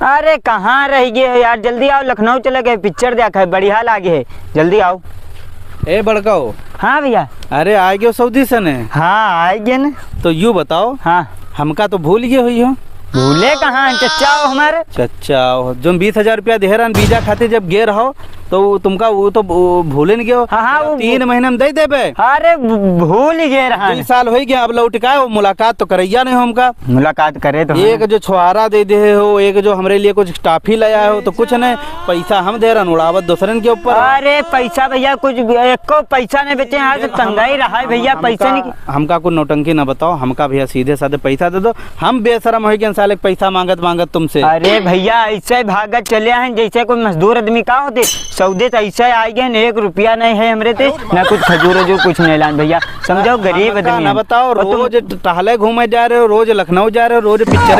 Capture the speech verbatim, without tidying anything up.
अरे कहाँ रह गए हो यार, जल्दी आओ, लखनऊ चले गए, पिक्चर देखा है, बढ़िया लागे है, जल्दी आओ। ए बड़काऊ। हाँ भैया। अरे आ गयो सऊदी से ने? हाँ आ गए ने। तो यू बताओ। हाँ। हमका तो भूल गए हुई हो। भूले कहाँ हैं, चच्चा हो हमारे। चच्चा हो, जो बीस हजार रुपया दे रहन वीजा खातिर जब गे रहो, तो उ तुमका, उ तो भू-, भूले नहीं गयो। हाँ, हाँ, वो तीन महीना में दे देबे। अरे, भू-, भूल ही गए रहा। दो साल हो गया, अब लौट का, वो मुलाकात तो करैया नहीं हो हमका। मुलाकात करे तो एक हैं। जो छुहारा दे दे हो, एक जो हमरे लिए कुछ टाफी ले आए हो, तो कुछ नहीं, पैसा हम दे रहन, उड़ावत दूसरन के ऊपर। अरे, पैसा भैया, कुछ भी, एको पैसा नहीं बचे, यहाँ से तंगाई रहा है भैया, पैसा नहीं। हमका कुछ नौटंकी ना बताओ, हमका भैया सीधे साधे पैसा दे दो, हम बेशरम हो गए साले पैसा मांगत मांगत तुमसे। अरे भैया, ऐसे भागत चले हैं जैसे कोई मजदूर आदमी का होते। सौदे तो ऐसे आ गए, एक रुपया नहीं है हमरे ते, ना कुछ खजूर वजूर कुछ नहीं लान भैया, समझो गरीब आदमी ना है। बताओ, और तुम रोज ट-, टहले घूमे जा रहे हो, रोज लखनऊ जा रहे हो, रोज पिक्चर